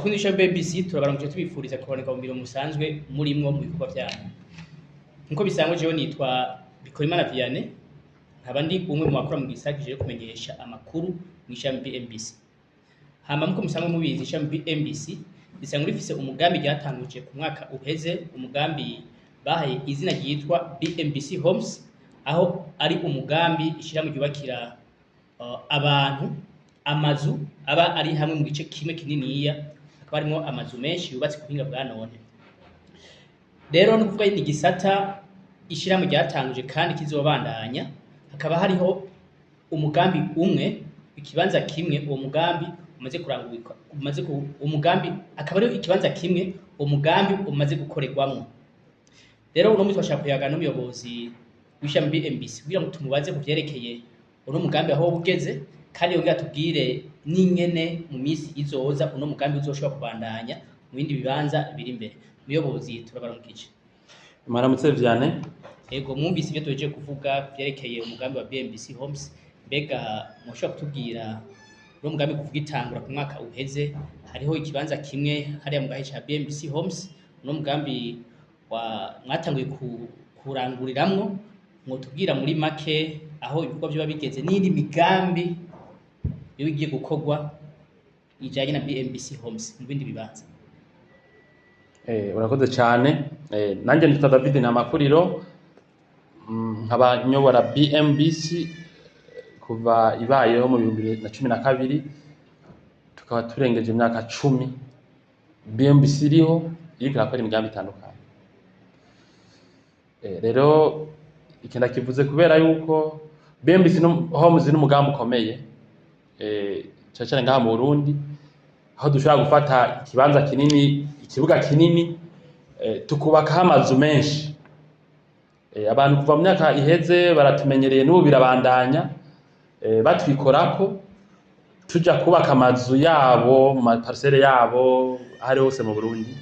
Bakunzi b'ishami BBC, turabaramukije, tubifuriza kuboneka mu mirimo musanzwe murimwo mu bikorwa vyanyu. Nkuko bisanzwe, jewe nitwa Bikorimana Vianney, nkaba ndi umwe mu bakora mu gisata kijejwe kumenyesha amakuru mu ishami BMBC. Hama nkuko musanzwe mubizi, ishami BMBC risanzwe rifise umugambi ryatanguje ku mwaka uheze, umugambi bahaye izina ryitwa BMBC Homes, aho ari umugambi ishirahamwe ryubakira abantu amazu aba ari hamwe mu gice kimwe kininiya, hakaba harimwo amazu menshi yubatse ku buhinga bwa none. Rero ni ukuvuga ni igisata ishirahamwe ryatanguje kandi kizobandanya. Hakaba hariho umugambi umwe, ikibanza kimwe, uwo mugambi umaze kurangurwa, umaze ku, umugambi akaba ari ikibanza kimwe uwo mugambi umaze gukorerwamwo. Rero uno munsi twashaka kuyaga n'umuyobozi w'ishami BMBC kugira ngo tumubaze ku vyerekeye uno mugambi, aho ugeze, kandi yongere atubwire n'ingene mu minsi izoza uno mugambi uzoshobora kubandanya mu bindi bibanza biri imbere. Muyobozi, turabaramukije. Mwaramutse, Vianney. Ego, mwumvise ibyo tuhejeje kuvuga vyerekeye umugambi wa BMBC Homes. Mbega mushobora kutubwira uno mugambi kuvuga itangura ku mwaka uheze, hariho ikibanza kimwe hariya mu gahe ca BMBC Homes, uno mugambi wa mwatanguye kuranguriramwo, mwotubwira muri make aho ibikorwa vyoba bigeze n'indi migambi yoba igiye gukorwa ijanye na BMBC Homes mu bindi bibanza? Urakoze cyane. Nanjye nitwa David Ntamakuriro, nkaba nyobora BMBC kuva ibayeho mu 2012, tukaba turengeje imyaka 10 BMBC iriho, iriko irakora imigambi itandukanye. Rero iki ndakivuze kubera yuko BMBC Homes ni umugambi ukomeye, cane cane ngaha mu Burundi, aho dushobora gufata ikibanza kinini, ikibuga kinini, tukubakaho amazu menshi. Abantu kuva mu myaka iheze baratumenyereye, n'ubu birabandanya, batwikorako tuja kubaka amazu yabo mu ma parcelles yabo ahari hose mu Burundi.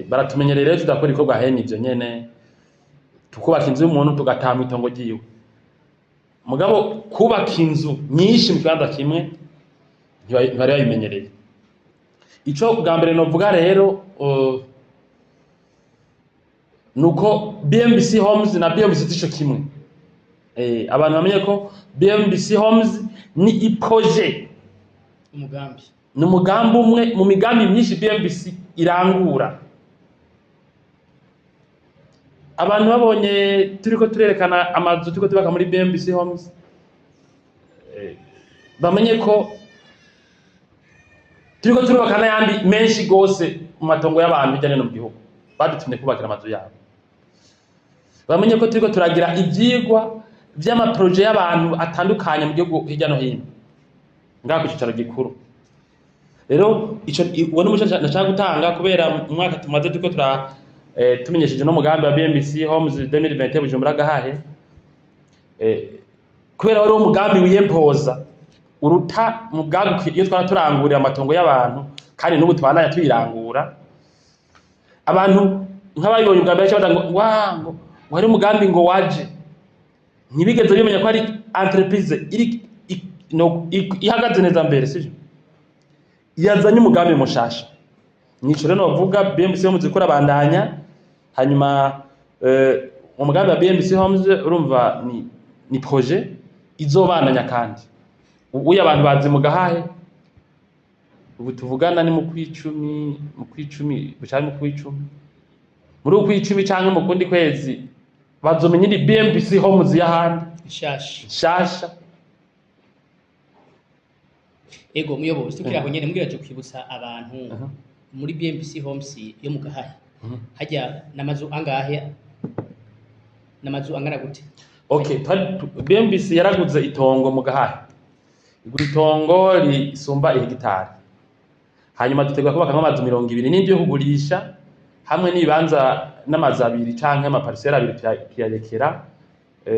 Baratumenyereye rero, tudakora ibikorwa hene ivyo nyene, tukubaka inzu y'umuntu, tugataha mw'itongo ryiwe. Mugabo kubaka inzu nyinshi mu kibanza kimwe ntibari babimenyereye. Ico bwa mbere novuga rero nuko BMBC Homes na BMBC sico kimwe. Abantu bamenye ko BMBC Homes ni i projet, umugambi, ni umugambi umwe mu migambi myinshi BMBC irangura. Abantu babonye turiko turerekana amazu turiko tubaka muri BMBC Homes, bamenye ko turiko turubaka n'ayandi menshi gose mu matongo y'abantu hirya no hino mu gihugu badutumye kubakira amazu yabo. Bamenye ko turiko turagira ivyigwa vy'ama projets y'abantu atandukanye mu gihugu hirya no hino, ngaha ku cicaro gikuru. Rero ico uwo ni umuco nashaka gutanga, kubera mu mwaka tumaze turiko tura tumenyesheje no mugambi wa BMBC Homes 2020 Bujumbura Gahahe, kubera wari umugambi wiyempoza uruta mu bwaguke iyo twara turangurira amatongo y'abantu, kandi n'ubu tubandanya tuyirangura. Abantu nk'abayibonye ubwa mbere baca bavuga ngo wa ngo wari umugambi ngo waje, ntibigeze bimenya ko ari entreprise iri no, ihagaze neza mbere, sivyo, yazanye umugambi mushasha. Nico rero novuga, BMBC Homes ikora bandanya. Hanyuma umugambi wa BMBC Homes, urumva ni projet izobandanya, kandi ubu abantu bazi mu Gahahe. Ubu tuvugana ni mu kwicumi, mu kwicumi bucari, mu kwicumi, muri ukwicumi canke mu kundi kwezi bazomenya indi BMBC Homes y'ahandi nshasha. Nshasha. Ego muyobozi, tukiri aho nyene, mugerageje kwibutsa abantu muri BMBC Homes yo mu Gahahe, hajya n'amazu angahe, n'amazu angana gute? Okay, BMBC yaraguze itongo mu Gahahe, igura itongo risumba ihegitari, hanyuma dutegura kubaka amazu 20 n'indi yo kugurisha, hamwe n'ibibanza n'amazu abiri canke ama parcelles abiri, tuyarekera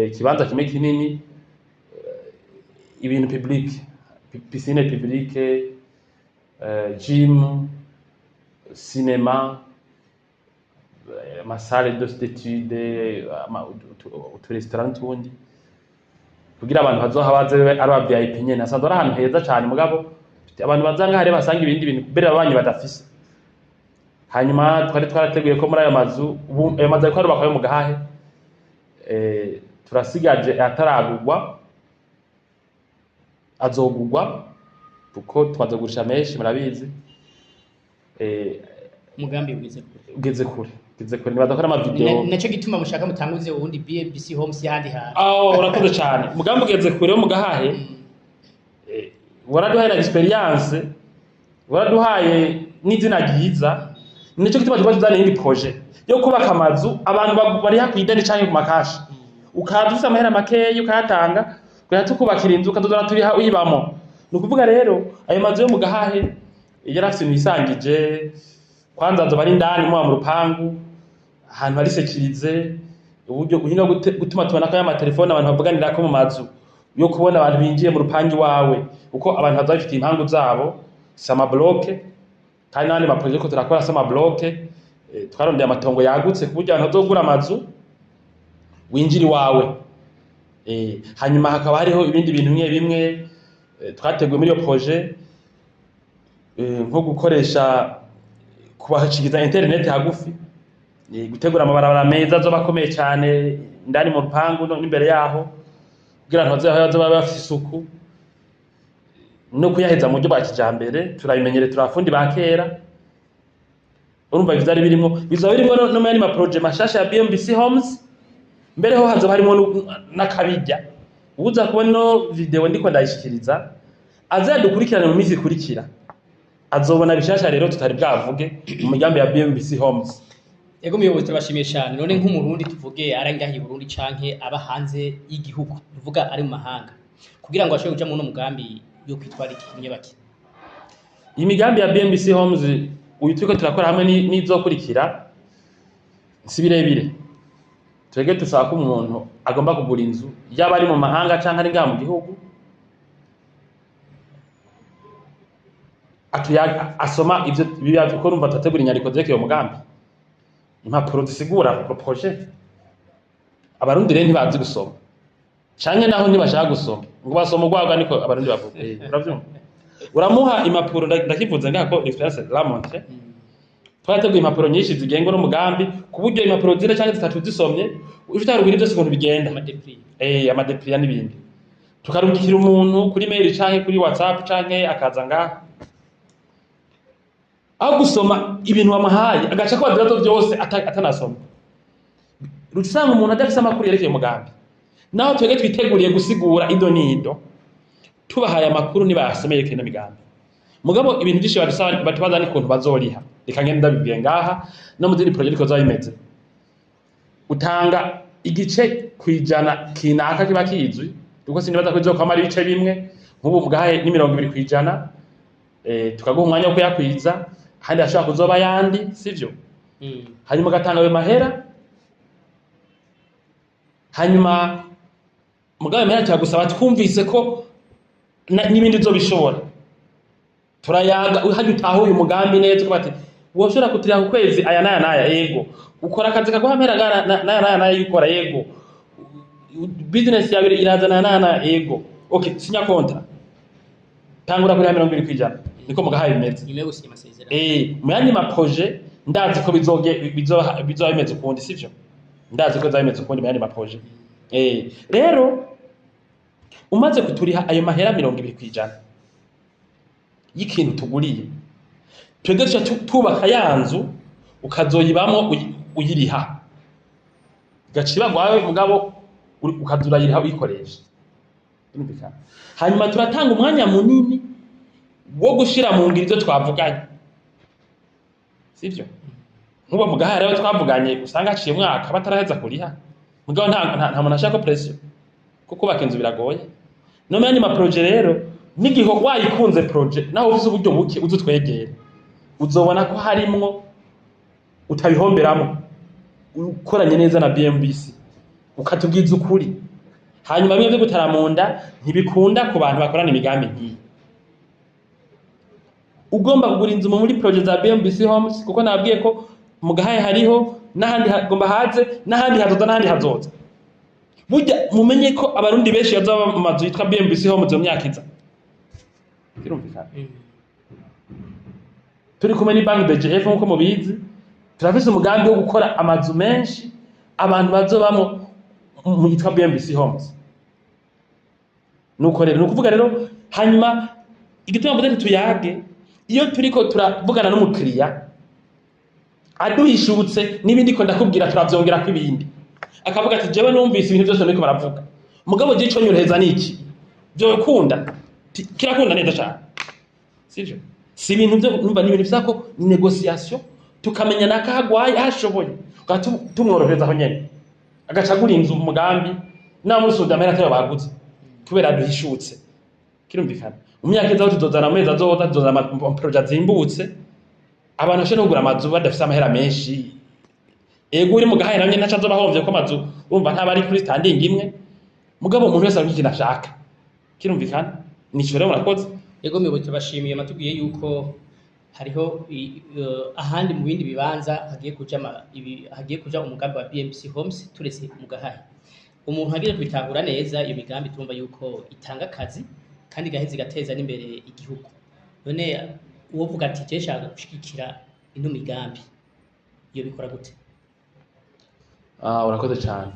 ikibanza kimwe kinini, ibintu public, piscine publique, gym, cinéma, ama salles d'études, utu restaurant n'utundi, kugira abantu bazoha baze ari aba VIP nyene. Hasanzwe ari ahantu heza cane, mugabo Abantu baza ngaha rero basanga ibindi bintu mbere ababanyi badafise. Hanyuma twari twarateguye ko muri ayo mazu, ubu ayo mazu ariko arubakwa yo mu Gahahe, turasigaje ataragurwa, azogurwa kuko tumaze kugurisha menshi, murabizi. Umugambi ugeze kure. Ugeze kure, ugeze kure, nibaza ko ari amavideo. Naco gituma mushaka mutanguze uwundi BBC Homes y'ahandi hantu. Aho urakoze cyane. Umugambi ugeze kure wo mu Gahahe. Waraduhaye na experience, waraduhaye n'izina ryiza. Nicyo gituma tuba tuzana iyindi projet yo kubaka amazu abantu bariha kw'ideni canke ku makashi. Ukaza ufise amahera makeyi, ukayatanga, kugira tukubakira inzu, ukazozana turiha uyibamo. Ni ukuvuga rero ayo mazu yo mu Gahahe yari afise ibintu yisangije. Kwanza azoba ari indani muba mu rupangu, ahantu hari sécurisé, uburyo uhinga gutuma tubona ko y'amatelefone abantu bavuganirako mu mazu, yo kubona abantu binjiye mu rupangu iwawe, kuko abantu baza bafitiye impangu zabo, si ama blocs. Kandi n'abandi ma projets ko turakora si ama blocs. Twarondeye amatongo yagutse ku buryo abantu bazogura amazu winjira iwawe. Hanyuma hakaba hariho ibindi bintu bimwe bimwe twateguye muri iyo projet, nko gukoresha kubashikiriza internet hagufi, gutegura amabarabara meza azoba akomeye cyane indani mu rupangu no n'imbere yaho, kugira ngo baze babe bafise isuku, no kuyaheza mu buryo bwa kijambere. Turabimenyere, turafundi ba kera. Urumva ivyo vyari birimwo, bizoba birimwo no mu yandi ma projets mashasha ya BMBC Homes. Mbere ho hazoba harimwo n'akabirya. Uza kubona ino video ndiko ndayishikiriza, azadukurikirane mu minsi ikurikira, azobona bishasha rero tutari bwavuge mu migambi ya BMBC Homes. Ego muyobozi, turabashimiye cyane. None nk'Umurundi, tuvuge ari ngaha i Burundi canke aba hanze y'igihugu, tuvuga ari mu mahanga, kugira ngo ashobore kuja muri uno mugambi yo kwitwara iki kinyabaki? Iyi migambi ya BMBC Homes uyu turiko turakora hamwe n'izokurikira si birebire. Twebwe dusaba ko umuntu agomba kugura inzu, yaba ari mu mahanga canke ari ngaha mu gihugu, asoma ivyo biba, kuko urumva turategura inyandiko zerekeye uwo mugambi, impapuro zisigura projet. Abarundi rero ntibazi gusoma, canke naho ntibashaka gusoma, ngo basoma urwagwa, niko Abarundi bavuga. Uravyumva, uramuha impapuro. Ndakivuze ngaha ko l'expérience l'a montré. Twarateguye impapuro nyinshi zigenga n'umugambi, ku buryo impapuro zine canke zitatu zisomye ufite haruguru byose ukuntu bigenda. Ama dépliants. Ama dépliants n'ibindi, tukarungikira umuntu kuri mail canke kuri WhatsApp, canke akaza ngaha, aho gusoma ibintu wamuhaye agaca ko ibibazo byose atanasoma. Ruca usanga umuntu adafise amakuru yerekeye umugambi, naho twebwe twiteguriye gusigura ido n'ido. Tubahaye amakuru nibayasome yerekeye ino migambi. Mugabo ibintu byinshi badusaba, batubaza n'ukuntu bazoriha. Reka ngende ndabibwiye ngaha, no mu zindi project ko bimeze. Utanga igice kwijana kinaka kiba kizwi, kuko sinibaza ko bizokwama ari ibice bimwe. Nk'ubu mugahaye ni 20%, tukaguha umwanya wo kuyakwiza, ahandi hashobora kuzoba ayandi, sivyo? Hanyuma ugatanga ayo mahera. Hanyuma mugabo ayo mahera turagusaba twumvise ko n'ibindi uzobishobora. Turayaga hajya, utahuye umugambi neza, ukavuga ati woshobora kutiriha ku kwezi aya n'aya n'aya, yego. Ukora akazi kaguha amahera angana n'aya n'aya n'aya, yukora, yego. Business yawe irazana n'aya n'aya, yego. Okay, sinya contrat, tangura kuri 20%. Niko mugahaye bimeze. Nyuma yo gusinya amasezerano. Mu yandi ma projets ndazi ko bizoba bimeze ukundi, sivyo? Ndazi ko bizoba bimeze ukundi mu yandi ma projets. Rero umaze kuturiha ayo mahera 20% y'ikintu tuguriye, twebwe duca twubaka ya nzu, ukazoyibamwo uyiriha, gaca iba gwawe, mugabo ukaza urayiriha uyikoresha. Birumvikana. Hanyuma turatanga umwanya munini wo gushira mu ngiro ivyo twavuganye, sivyo? Nk'ubu mugaha rero twavuganye, usanga haciye umwaka bataraheza kuriha. Mugabo nta muntu ashaka pression, kuko kubaka inzu biragoye. No mu yandi ma projets rero, n'igihe wayikunze projet, naho ufise uburyo buke, uze utwegere, uzobona ko harimwo utabihomberamo ukoranye neza na BMBC, ukatubwiza ukuri. Hanyuma bimwe vyo gutara mu nda ntibikunda ku bantu bakorana imigambi nk'iyi. Ugomba kugura inzu muri projet za BMBC Homes, kuko nabwiye ko mu Gahaye hariho n'ahandi hagomba haze, n'ahandi hazoza, n'ahandi hazoza. Burya mumenye ko Abarundi benshi bazaba mu mazu yitwa BMBC Homes mu myaka iza. Kirumvikana. Turi kumwe ni banki BGF, nkuko mubizi, turafise umugambi wo gukora amazu menshi abantu bazobamwo mu yitwa BMBC Homes. Nuko rero, ni ukuvuga rero, hanyuma igituma mvuze nti tuyage, iyo turiko turavugana n'umukiriya aduhishutse n'ibindi ko ndakubwira, turavyongerako ibindi, akavuga ati: "Jewe numvise ibintu byose muriko baravuga, mugabo je ico nyoroheza ni iki vyokunda." Kirakunda neza cane, sivyo? Si ibintu byo numva, ni ibintu vyako, ni négociation, tukamenya nakahagwaye ahashoboye, tumworohereza aho nyene, agaca agura inzu mu mugambi namusudde amahera atayo baguze kubera duhishutse. Kirumvikana. Mu myaka izaho tuzozana, amezi azoza tuzozana ama projets azimbutse, abantu bashobora no kugura amazu badafise amahera menshi. Ego, uri mu gahaye namye ntaco azoba ahomvye, ko amazu urumva ntaba ari kuri standing imwe, mugabo umuntu wese aronka ikintu ashaka. Kirumvikana. Nico rero, murakoze. Ego muyobozi, tubashimiye. Matubwiye yuko hariho ahandi mu bindi bibanza hagiye kuja umugambi wa BMC Homes turetse mu Gahahe. Umuntu agiye kubitahura neza, iyo migambi turumva yuko itanga akazi kandi igaheza igateza n'imbere igihugu. None uwovuga ati: "Je nshaka gushigikira ino migambi", iyo bikora gute? Ah, urakoze cyane.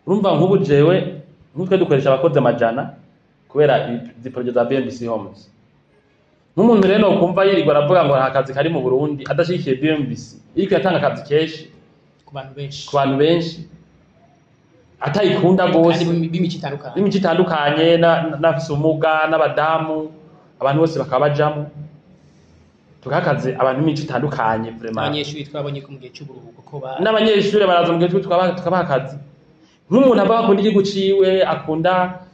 Urumva nk'ubu jewe nk'utwe dukoresha abakozi 100 kubera izi projets za BMBC Homes. Nk'umuntu rero nokumva yirirwa aravuga ngo nta kazi kari mu Burundi adashigikiye BMBC iriko iratanga akazi kenshi ku bantu benshi, ku bantu benshi, atayikunda kandi gose, b'imico itandukanye, n'imico itandukanye, n'abafise ubumuga, n'abadamu, abantu bose bakaba bajamo, tugaha akazi abantu b'imico itandukanye vraiment. Abanyeshuri twabonye ko mu gihe c'uburuhuko ko ba N'abanyeshuri baraza mu gihe tukabaha akazi. Nk'umuntu ava akunda igihugu ciwe, akunda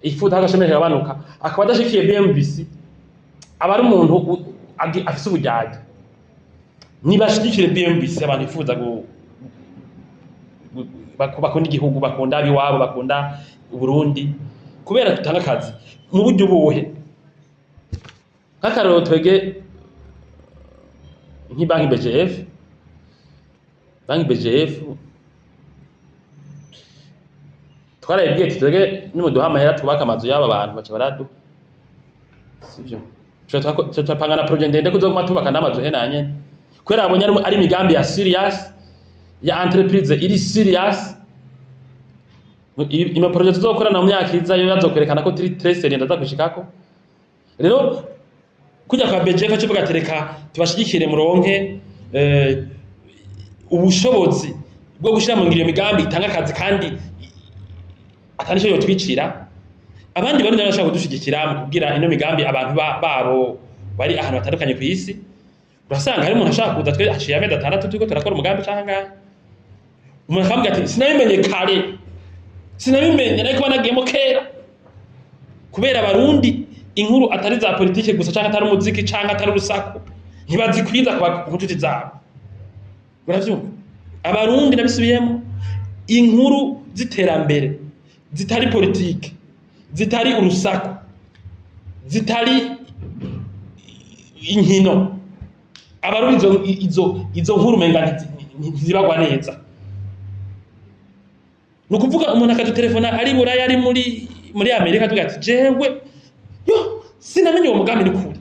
ifuta agashomeri kagabanuka, akaba adashikiye BMBC, aba ari umuntu afise uburyarya. Nibashigikire BMBC. Abantu bifuza bakunda igihugu, bakunda abiwabo, bakunda Uburundi, kubera dutanga akazi mu buryo buhe? Nk'akarorero, twege nk'ibanki BGF, banki BGF twarayibwiye ati: "Twege nimuduha amahera twubaka amazu y'aba bantu", baca baraduha, sivyo? Turapanga na projet ndende kuzoguma tubaka n'amazu henanye, kubera babonye ari imigambi ya serious, ya entreprise iri serious. Ima projet tuzokorana mu myaka iza yo yazokwerekana ko turi très sérieux. Ndaza gushikako rero kujya kwa BGF kivuga ati: "Reka tubashigikire muronke ubushobozi bwo gushira mu ngiro iyo migambi itanga akazi kandi atari cyo yotwicira." Abandi bari bashaka kudushigikira mu kubwira ino migambi abantu babo bari ahantu hatandukanye ku isi. Urasanga hari umuntu ashaka kuza, twe haciye amezi 6 turiko turakora umugambi canke angahe, umuntu akambwira ati: "Sinabimenye kare, sinabimenye, ariko banagiyemo kera." Kubera Abarundi inkuru atari za politike gusa, canke atari umuziki, canke atari urusaku, ntibazikwiza ku nshuti zabo. Uravyumva? Abarundi, nabisubiyemo, inkuru z'iterambere zitari politike, zitari urusaku, zitari inkino, Abarundi izo nkuru umenga ntizibagwa neza. Ni ukuvuga umuntu akadutelefona ari Buraya, ari muri Amerika, tuvuga ati: "Jewe yo sinamenye uwo mugambi, ni kure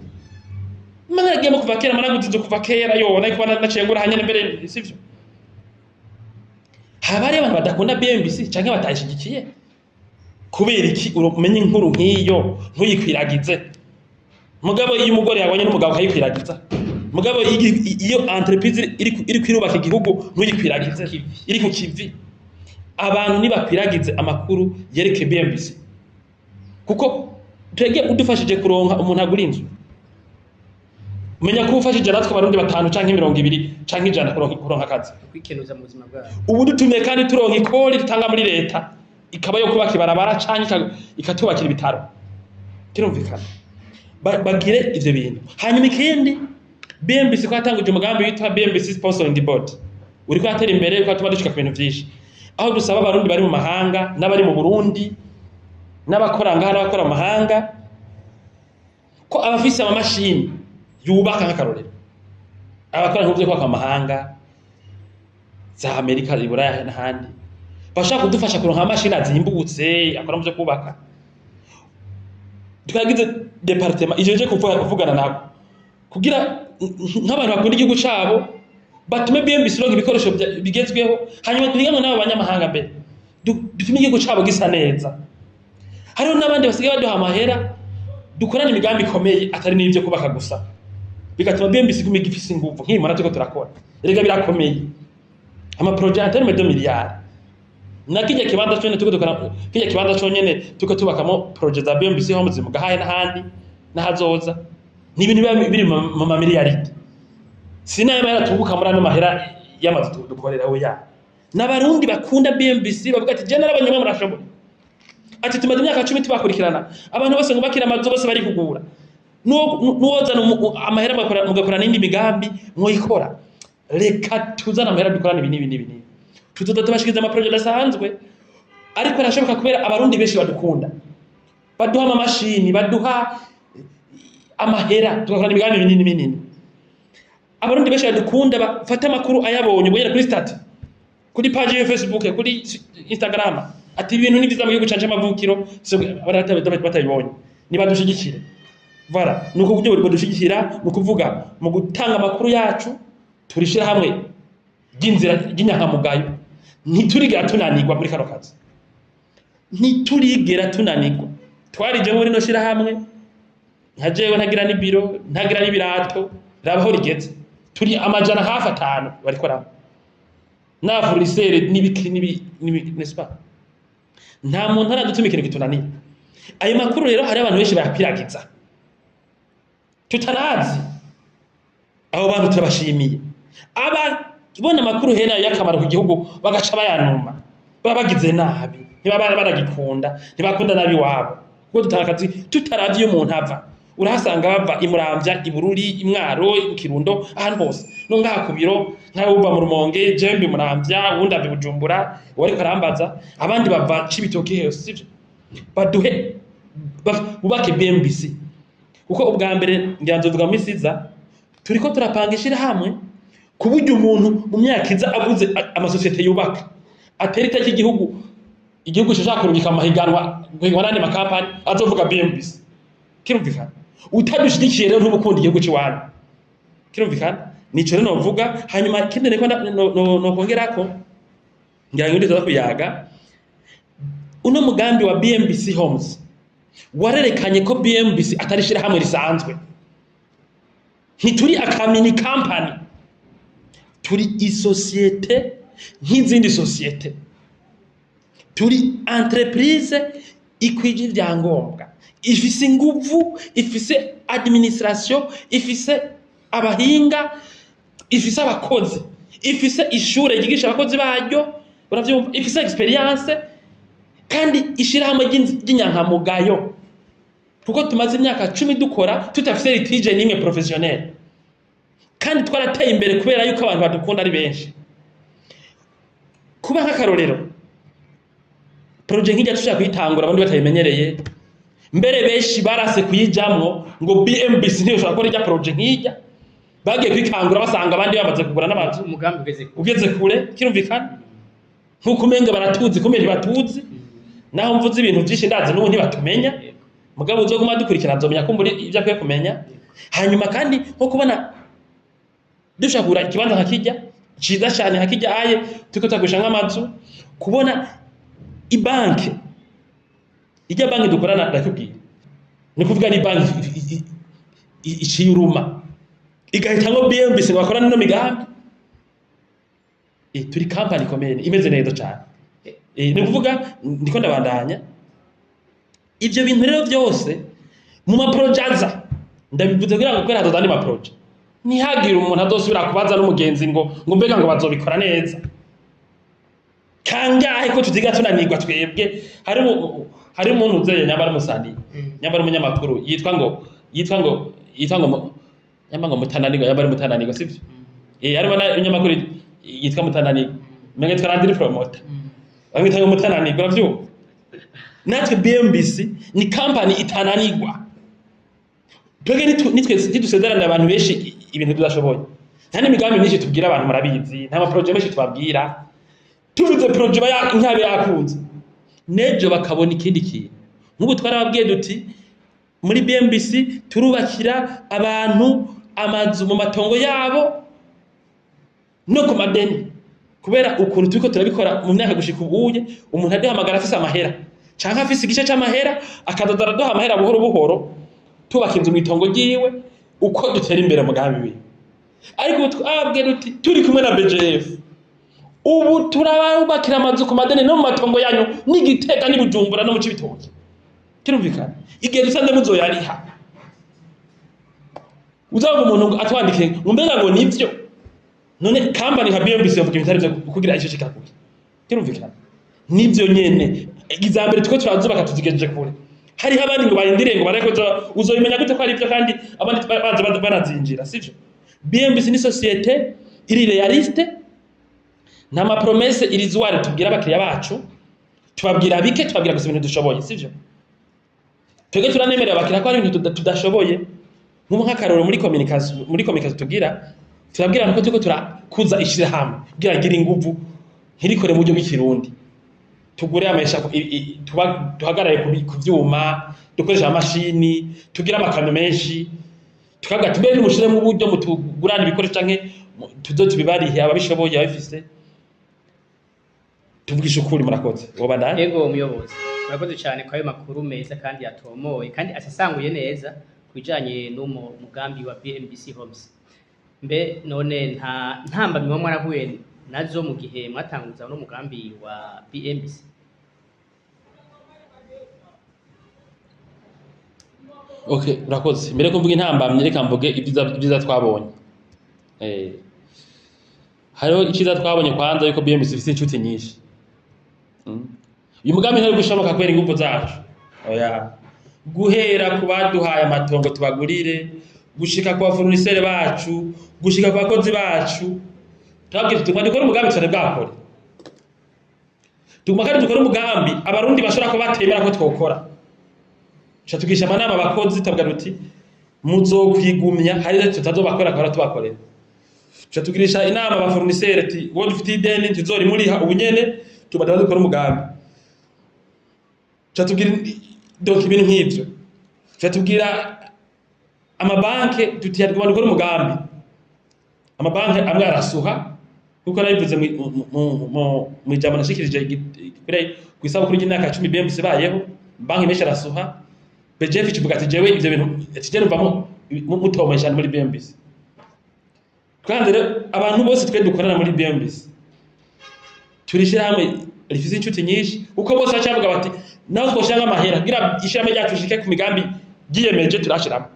mana yagiyemo kuva kera, mana inzu kuva kera, yo nari kuba naciye ngura hanyene mbere", sivyo? Haba hariyo abantu badakunda BMBC canke batayishigikiye. Kubera iki umenye inkuru nk'iyo ntuyikwiragize? Mugabo iyo umugore yabonye n'umugabo akayikwiragiza, mugabo iyo entreprise iri kwirubaka igihugu ntuyikwiragize, iri ku kivi. Abantu nibakwiragize amakuru yereke BMBC, kuko twebwe udufashije kuronka umuntu agura inzu, umenya ko ufashije natwe Abarundi batanu canke 20 canke 100 kuronka akazi, kwikenuza mu buzima bwabo. Ubu dutumye kandi turonka ikori dutanga muri leta, ikaba yo kubaka ibarabara canke ikatubakira ibitaro. Kirumvikana. Bagire ivyo bintu. Hanyuma ikindi, BMBC ko yatanguje umugambi witwa BMBC Sponsoring Board, uriko atera imbere, uriko atuma dushika ku bintu vyinshi, aho dusaba Abarundi bari mu mahanga n'abari mu Burundi n'abakora ngaha n'abakora mu mahanga, ko abafise amamashini yubaka, nk'akarorero abakora nk'ivyo kubaka mu mahanga, za Amerika, i Buraya n'ahandi, bashaka kudufasha kuronka amamashini azimbutse akora mu vyo kubaka. Twagize département ijeje kuvugana nabo kugira nk'abantu bakunda igihugu cabo batume BMBC ironka ibikoresho bigezweho, hanyuma duhiganwe n'abo banyamahanga mbere, dutume igihugu cabo gisa neza. Hariho n'abandi basigaye baduha amahera, dukorana imigambi ikomeye atari n'ivyo kubaka gusa, bigatuma BMBC iguma igifise inguvu nk'iyi mubona turiko turakora. Erega birakomeye, ama projets en terme de milliards. Na kirya kibanza conyene turiko dukora, kirya kibanza conyene turiko tubakamo projets za BMBC Homes mu Gahahe n'ahandi n'ahazoza, ni ibintu biba biri mu mamiliyaridi. Si n'ayo mahera tunguka muri ano mahera y'amazu dukorera, oya. N'Abarundi bakunda BMBC bavuga ati: "Je narabonye mwe murashoboye." Ati: "Tumaze imyaka 10 tubakurikirana, abantu bose ngo bakira amazu bose bari kugura. Nuwozana amahera mugakora n'indi migambi mwoyikora. Reka tuzane amahera dukorane ibi n'ibi n'ibi n'ibi." Tuzoza tubashikiriza ama projets adasanzwe, ariko arashoboka kubera Abarundi benshi badukunda, baduha amamashini, baduha amahera, tugakorana imigambi minini minini. Abarundi benshi badukunda bafata amakuru ayabonye ubwo nyene kuri statut, kuri page ya Facebook, kuri Instagram, ati: "Ibintu ni vyiza mu gihugu canje c'amavukiro." So, batabibonye nibadushigikire. Voilà, nuko buryo budushigikira ni ukuvuga mu gutanga amakuru yacu. Turishira hamwe ry'inzira ry'inyankamugayo, ntiturigera tunanirwa muri kano kazi, ntiturigera tunanirwa. Twarije muri rino shirahamwe nka jewe ntagira n'ibiro, ntagira n'ibirato. Raba aho rigeze, turi 500 barikoramo na fournisseur n'ibiki n'ibi, n'est-ce pas? Nta muntu aradutuma ikintu kitunaniye. Ayo makuru rero hari abantu benshi bayakwiragiza tutanazi. Abo bantu turabashimiye, ababona amakuru hena y'akamaro ku gihugu bagaca bayanuma, baba bagize nabi, ntibaba baragikunda, ntibakunda nabi iwabo, kuko dutanga akazi tutaravye iyo umuntu ava. Urahasanga bava i Muramvya, i Bururi, i Mwaro, i Kirundo, ahantu hose, no ngaha ku biro nkawe uva mu Rumonge, jewe mbi Muramvya, uwundi ava i Bujumbura, uwo ariko arambaza, abandi bava Cibitoke hose, sivyo? Baduhe bubake BMBC, kuko ubwa mbere ngira nzovuga mu misi iza turiko turapanga ishirahamwe ku buryo umuntu mu myaka iza avuze amasosiyete yubaka atera itariki igihugu, igihugu gishobora kurungika amahiganwa guhiganwa n'andi makampani, azovuga BMBC. Kirumvikana, utadushigikiye rero ntubukunda igihugu c'iwanyu. Kirumvikana, nico rero novuga. Hanyuma ikindi niko nokongerako, ngira ngo tuza kuyaga, uno mugambi wa BMBC Homes warerekanye ko BMBC atari ishirahamwe risanzwe. Ntituri aka mini company, turi isosiyete nk'izindi sosiyete, turi entreprise ikwije ibyangombwa, ifise inguvu, ifise administration, ifise abahinga, ifise abakozi, ifise ishure ryigisha abakozi baryo, uravyumva, ifise expérience, kandi ishirahamwe ry'inyankamugayo, kuko tumaze imyaka 10 dukora tutafise litige n'imwe professionnel, kandi twarateye imbere kubera yuko abantu badukunda ari benshi. Kuba nk'akarorero, projet nk'ijya tushaka kuyitangura abandi batayimenyereye, mbere benshi barase kuyijamwo ngo BMBC ntiyoshobora gukora ijya projet nk'ijya, bagiye kwikangura basanga abandi bamaze kugura n'amazu. Umugambi ugeze kure. Ugeze kure, kirumvikana, nk'uko umenga baratuzi, kumbe ntibatuzi. Naho mvuze ibintu byinshi, ndazi n'ubu ntibatumenya. Mugabo uzoguma dukurikirana nzomenya ko muri ibyo akwiye kumenya. Hanyuma kandi nko kubona dushaka kugura ikibanza nka kijya ciza cyane nka kijya aye turiko turagurisha nk'amazu, kubona ibanke, ijya banki dukorana, ndakubwira, ni kuvuga ni banki iciye uruma igahitamwo BMBC ngo bakorane ino migambi. Turi company ikomeye imeze neza cyane. Ni ukuvuga ndiko ndabandanya ivyo bintu rero byose mu ma projets aza. Ndabivuze kugira ngo kubera hazoza andi ma projets, ntihagire umuntu azosubira kubaza n'umugenzi ngo mbega ngo bazobikora neza kangahe, ko tutiga tunanirwa twebwe. Hari umuntu uzeye, nyamba ari umusani, nyamba ari umunyamakuru, yitwa ngo nyamba ngo Mutananirwa, nyamba ari Mutananirwa, sivyo? Harimo n'umunyamakuru yitwa Mutananirwa, umenga yitwa Landry Promoter, bamwita ngo Mutananirwa, uravyumva? Natwe BMBC ni company itananirwa. Twebwe nitwe ntidusezerana abantu benshi ibintu tudashoboye. Nta n'imigambi myinshi tubwira abantu, murabizi, nta ma projets menshi tubabwira. Tuvuze projet nkabe yakunze, nejo bakabona ikindi kintu. Nk'ubu twarababwiye duti Muri BMBC turubakira abantu amazu mu matongo yabo no ku madeni, kubera ukuntu turiko turabikora mu myaka gushika ubuye, umuntu aduhamagara afise amahera canke afise igice c'amahera, akazoza araduha amahera buhoro buhoro, tubaka inzu mw'itongo ryiwe uko dutera imbere umugambi wiwe. Ariko ubu twababwira uti turi kumwe na BGF, ubu turabubakira amazu ku madeni no mu matongo yanyu, n'Igitega, n'i Bujumbura, no mu Cibitoke. Kirumvikana, igihe dusanze muzoyariha, uzaba umuntu ngo atwandike ngo mbega ngo nivyo? None company nka BMBC yavuga ibitari byo kugira icyo kikakuye? Kirumvikana, nivyo nyene. Iza mbere two turazubaka, tuzigejeje kure. Hariho abandi ngo barindiriye ngo bareko. Uzobimenya gute ko ari ibyo kandi abandi baza banazinjira? Sivyo? BMBC ni société iri réaliste. Nta ma promesses illusoires tubwira abakiriya bacu. Tubabwira bike, tubabwira gusa ibintu dushoboye, sivyo? Twebwe turanemerera abakiriya ko hari ibintu tudashoboye. Nk'ubu nk'akarorero, muri communication tugira, turabwira abantu ko turiko turakuza ishirahamwe kugira agire inguvu, ntirikore mu buryo bw'ikirundi, tugure amesha, tuba duhagarare ku vyuma, dukoresha amashini, tugire amakamyo menshi. Tukavuga ati mbere nimushiremo uburyo mutugurane ibikoresho canke tuze tubibarihe, ababishoboye, ababifise. Tuvugisha ukuri. Murakoze, wobandanya. Ego muyobozi, murakoze cyane kwa ayo makuru meza kandi yatomoye kandi asesanguye neza ku bijanye n'umo mugambi wa BMBC Homes. Mbe none nta ntambamyi muba mwarahuye nazo mu gihe mwatanguza uno mugambi wa BMBC? Okay, urakoze. Mbere ko mvuga intambamyi, reka mvuge ibyiza twabonye. Hariho icyiza twabonye kwanza, yuko BMBC ifise inshuti nyinshi. Uyu mugambi ntari gushoboka kubera ingufu zacu, oya. Guhera ku baduhaye amatongo tubagurire, gushika ku ba fournisseurs bacu, gushika ku bakozi bacu, tubabwira tuti dukore umugambi tutari bwakore, tuguma kandi dukore umugambi Abarundi bashobora kuba batemera ko twokora. Tuca tugisha amanama abakozi, tukavuga tuti muzokwigumya, hari ivyo tutazobakora kubera tubakorera. Tuca tugirisha inama aba fournisseurs ati uwo dufitiye ideni tuzorimuriha ubu nyene, tuba dukora umugambi. Tuca tugira donc ibintu nk'ivyo. Tuca tubwira amabanke tuti tugomba dukore umugambi. Amabanke amwe arasuha, kuko nabivuze mw'ijambo nashikirije kw'isabukuru ry'imyaka 10 BMBC ibayeho. Banki menshi arasuha. BGF kivuga ati jewe ivyo bintu tije numvamo mutomesha cyane muri BMBC. Kandi rero abantu bose twe dukorana muri BMBC turishira hamwe rifise inshuti nyinshi, uko bose bacavuga bati naho twoshira amahera kugira ishirahamwe ryacu rishike ku migambi ryiyemeje, turashiramo,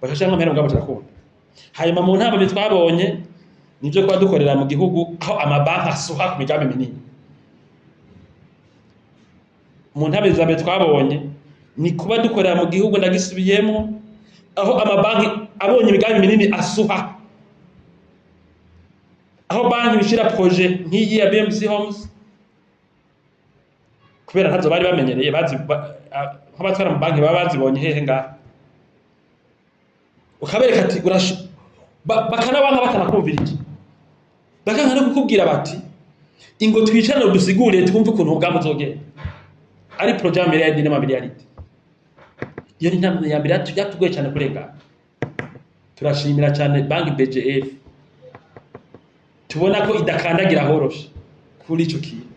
bagashira amahera, mugabo turakunda. Hanyuma mu ntambamyi twabonye, nivyo kuba dukorera mu gihugu aho amabanki asuha ku migambi minini. Mu ntambamyi za mbere twabonye ni kuba dukorera mu gihugu, ndagisubiyemo, aho amabanki abonye imigambi minini asuha, aho banki bishira projet nk'iyi ya BMC Homes, kubera ntazo bari bamenyereye. Bazi nk'abatwara mu banki baba bazibonye hehe ngaha? Ukabereka ati bakanabanka, batanakumvirije, bakanka no kukubwira bati ingo twicarane dusigurire twumve ukuntu umugambi uzogenda, ari projet ya miliyaridi n'amamiliyaridi. Iyo ni intambwe ya mbere yatugoye cyane kurengana. Turashimira cyane banki BGF, tubona ko idakandagira horoshe kuri ico kintu,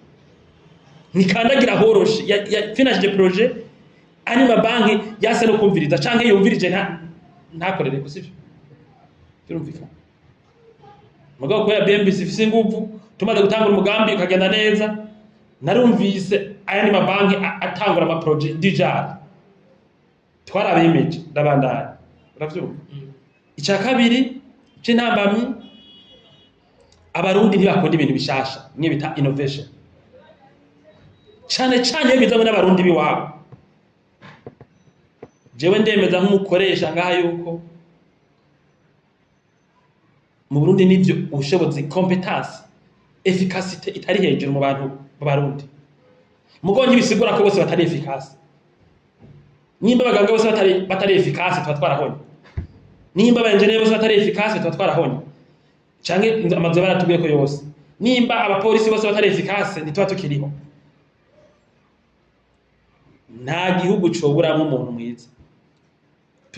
ntikandagira horoshe. Ya financé projet ari mabanki yase no kumviriza canke yumvirije ntakorere ko, sivyo? Birumvikana. Mugabo kubera BMBC ifise inguvu, tumaze gutangura umugambi ukagenda neza, narumvise ayandi mabanki atangura ama projets déjà twarabemeje. Ndabandanya, uravyumva? Icya kabiri c'intambamyi, Abarundi ntibakunda ibintu bishasha, mwe bita innovation, cane cane iyo bizanywe n'Abarundi b'iwabo. Jewe ndemeza nk'umukoresha ngaha yuko mu Burundi nivyo ubushobozi, compétence, efficacité itari hejuru mu bantu b'Abarundi, mugo ntibisigura ko bose batari efficace. Nimba abaganga bose batari efficace, tuba twarahonye. Nimba aba engineer bose batari efficace, tuba twarahonye, canke amazu baratubwiye ko yose. Nimba abapolisi bose batari efficace, ntituba tukiriho. Nta gihugu coburamwo umuntu mwiza.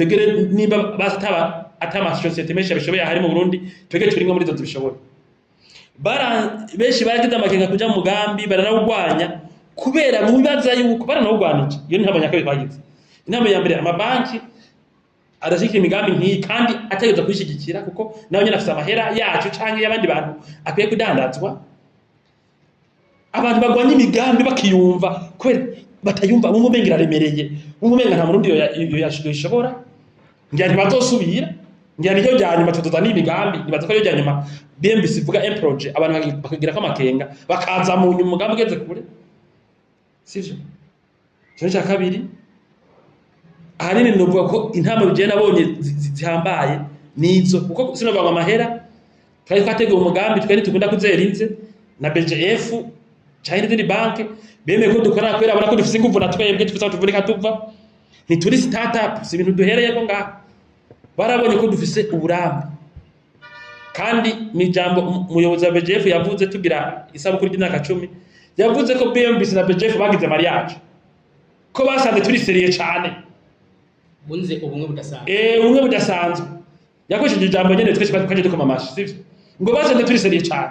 Twegere nimba bataba ata amasosiyete menshi abishoboye ahari mu Burundi, twegere turi muri izo zibishoboye. Benshi baragize amakenga kuja mu mugambi, baranawugwanya kubera bibaza yuko baranawugwanije. Iyo ni intambwe nyakabiri twagize. Intambwe ya mbere, amabanki arashigikira imigambi nk'iyi kandi ategerezwa kuyishigikira, kuko nawe nyene afise amahera yacu canke y'abandi bantu akwiye kudandazwa. Abantu bagwanya imigambi bakiyumva kubera batayumva, bumva umenga iraremereye, bumva umenga nta murundi yoyishobora, ngira ntibazosubira, ngira niryo rya nyuma tuzoza n'imigambi. Nibaza ko ariryo rya nyuma BMBC ivuga un projet, abantu bakagirako amakenga, bakaza mu nyuma umugambi ugeze kure, sivyo? Ikintu cya kabiri, ahanini novuga ko intambwe jewe nabonye zihambaye nizo, kuko sinovuga ngo amahera twari twateguye umugambi, twari dukunda kuzera inze na BGF canke n'izindi banke bemeye ko dukorana, kubera babona ko dufise inguvu na twebwe dufise aho tuvunika tuva. Ntituri start up, si ibintu duhereyeko ngaha. Barabonye ko dufise uburambe. Kandi mw'ijambo umuyobozi wa BGF yavuze tugira isabukuru ry'imyaka 10, yavuze ko BMBC na BGF bagize mariage, ko basanze turi sérieux cane. Bunze ubumwe budasanzwe. Ubumwe budasanzwe. Yakoresheje ijambo nyene twese twaje dukoma amashi, sivyo? Ngo basanze turi sérieux cane.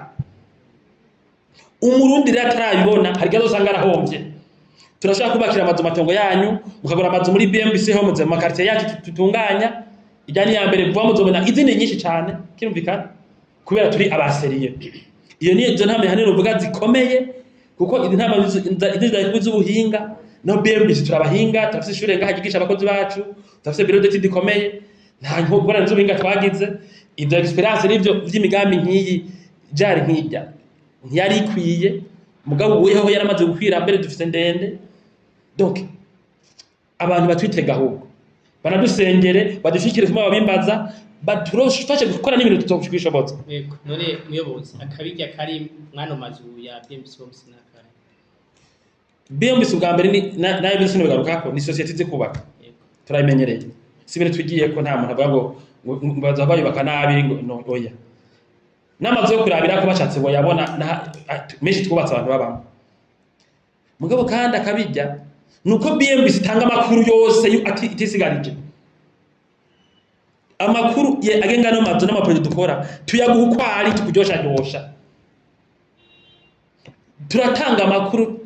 Umurundi rero atarabibona, hari igihe azosanga arahomvye. Turashaka kubakira amazu matongo yanyu, mukagura amazu muri BMBC Homes mu ma quartier yacu tutunganya. Ijya ni iya mbere, vuba muzobona izindi nyinshi cane. Kirumvikana kubera turi aba sérieux. Iyo ni izo ntambwe hanini uvuga zikomeye, kuko izi ntambwe izi z'ubuhinga no BMBC turabahinga, turafise ishure ngaha ryigisha abakozi bacu, turafise bureau d'études ikomeye, nta ngorane z'ubuhinga twagize. Ivyo expérience n'ivyo vy'imigambi nk'iyi jari nk'irya ntiyari ikwiye, mugabo ubuyeho yaramaze gukwira mbere, dufise ndende. Donc abantu batwitega, ahubwo banadusengere, badushikire kuma babimbaza, baturufashe gukora n'ibintu tutokwishoboza. Yego. None muyobozi, akabirya kari mwano mazu ya BMBC Homes n'akahe? BMBC ubwa mbere ni nayo bisi bigarukako, ni société izi kubaka. Turabimenyereye, si ibintu tugiye ko nta muntu avuga ngo baza bayubaka nabi, ngo no, oya. N'amazu yo kurabira ko bashatse boyabona menshi twubatse abantu babamo. Mugabo kandi akabijya nuko BMBC itanga amakuru yose itisigarije amakuru agenga no mazu n'ama projets dukora, tuyaguha uko ari, tukuryoshanyosha. Turatanga amakuru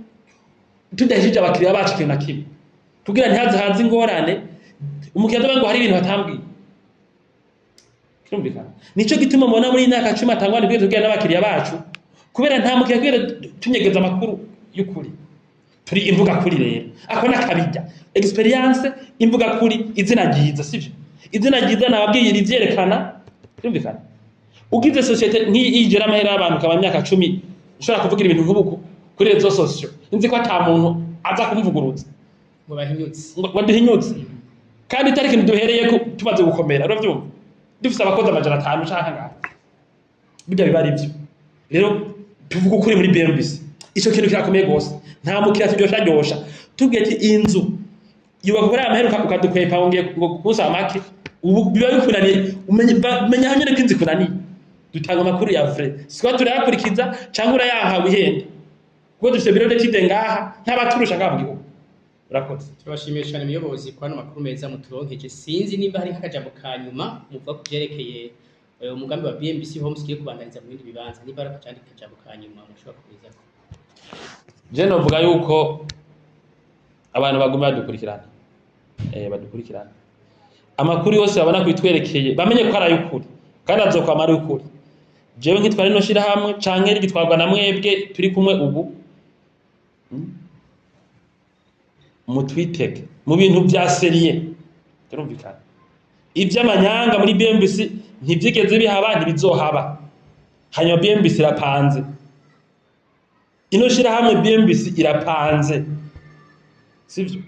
tudahishije abakiriya bacu ikintu na kimwe, kugira ntihaze haze ingorane, umukiriya azovuga ngo hari ibintu batambwiye. Kirumvikana, nico gituma mubona muri iyi myaka 10 atangwa nibwo tubwira n'abakiriya bacu, kubera nta mukiriya kubera tunyegeza amakuru y'ukuri. Turi imvuga kuri rero, ako nakabijya expérience, imvuga kuri, izina ryiza, sivyo? Izina ryiza nababwiye rivyerekana. Kirumvikana, ugize société nk'iyi igera amahera y'abantu kaba myaka 10, ushobora kuvugira ibintu nk'ubu kuri réseaux sociaux, nzi ko ata muntu aza kumuvuguruza. Ngo bahinyutse. Ngo baduhinyutse, kandi itari ikintu duhereye ko tumaze gukomera, uravyumva, dufise abakozi 500 canke ngaha, burya biba ari byo. Rero tuvuga ukuri muri BMBC, ico kintu kirakomeye gose. Nta mukiriya turyosharyosha. Tubwiye ati inzu yubaka kuri aya mahera, ukadukwepa ngo ngiye ngo kunsaba make, ubu biba bikunaniye. Umenya aho nyene ko inzu ikunaniye. Dutanga amakuru ya vrai, sikuba turayakurikiza canke urayaha wihenda, kuko dufise bureau d'études ngaha nk'abaturusha ngaha mu gihugu. Urakoze. Turabashimiye cyane muyobozi kwa ano makuru meza muturonkeje. Sinzi nimba hari nk'akajambo ka nyuma muvuga ku vyerekeye umugambi wa BMBC Homes ugiye kubandaniza mu bindi bibanza, nimba hari akandi kajambo ka nyuma mushobora kugezako. Je novuga yuko abantu baguma badukurikirana, badukurikirana amakuru yose babona kubitwerekeye, bamenye ko ari ay'ukuri kandi azokwama ari ukuri. Jewe nkitwara rino shirahamwe canke rigitwarwa na mwebwe turi kumwe ubu, mutwitege mu bintu vya sérieux. Turumvikana, ivy'amanyanga muri BMBC ntivyigeze bihaba, ntibizohaba. Hanyuma BMBC irapanze, ino shirahamwe BMBC irapanze, sivyo?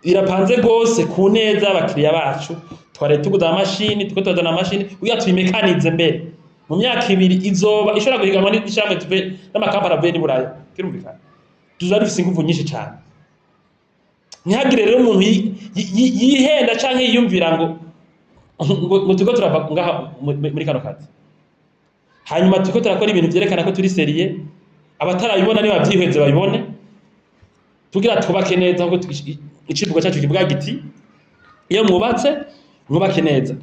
Irapanze gose ku neza y'abakiriya bacu. Twari tuguze amamashini, tuko turazana amamashini kugira tuyimekanize mbere mu myaka 2 izoba ishobora guhiganwa n'ishirahamwe tuve n'amakampani avuye n'i Buraya. Kirumvikana, tuzoba dufise inguvu nyinshi cane. Ntihagire rero umuntu yihenda canke yiyumvira ngo turiko turava ngaha muri kano kazi. Hanyuma turiko turakora ibintu vyerekana ko turi sérieux. Abatarabibona nibavyihweze babibone, tugira twubake neza nkuko icivugo cacu kivuga giti: Iyo mwubatse, mwubake neza.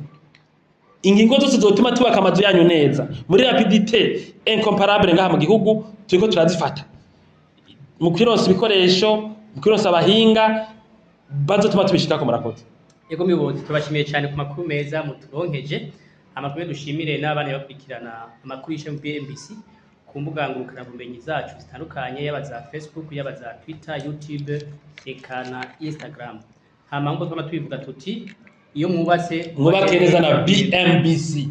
Ingingo zose zotuma tubaka amazu yanyu neza muri rapidité incomparable ngaha mu gihugu, turiko turazifata mu kwironsa ibikoresho, mu kwironsa abahinga bazotuma tubishikako. Murakoze. Yego muyobozi, turabashimiye cyane ku makuru meza muturonkeje. Amakuru dushimire n'abana bakurikirana amakuru y'ishami BMBC ku mbuga ngurukanabumenyi zacu zitandukanye, yaba za Facebook, yaba za Twitter, YouTube eka na Instagram. Hama nkuko twama tubivuga tuti: iyo mwubatse, mwubake neza na BMBC.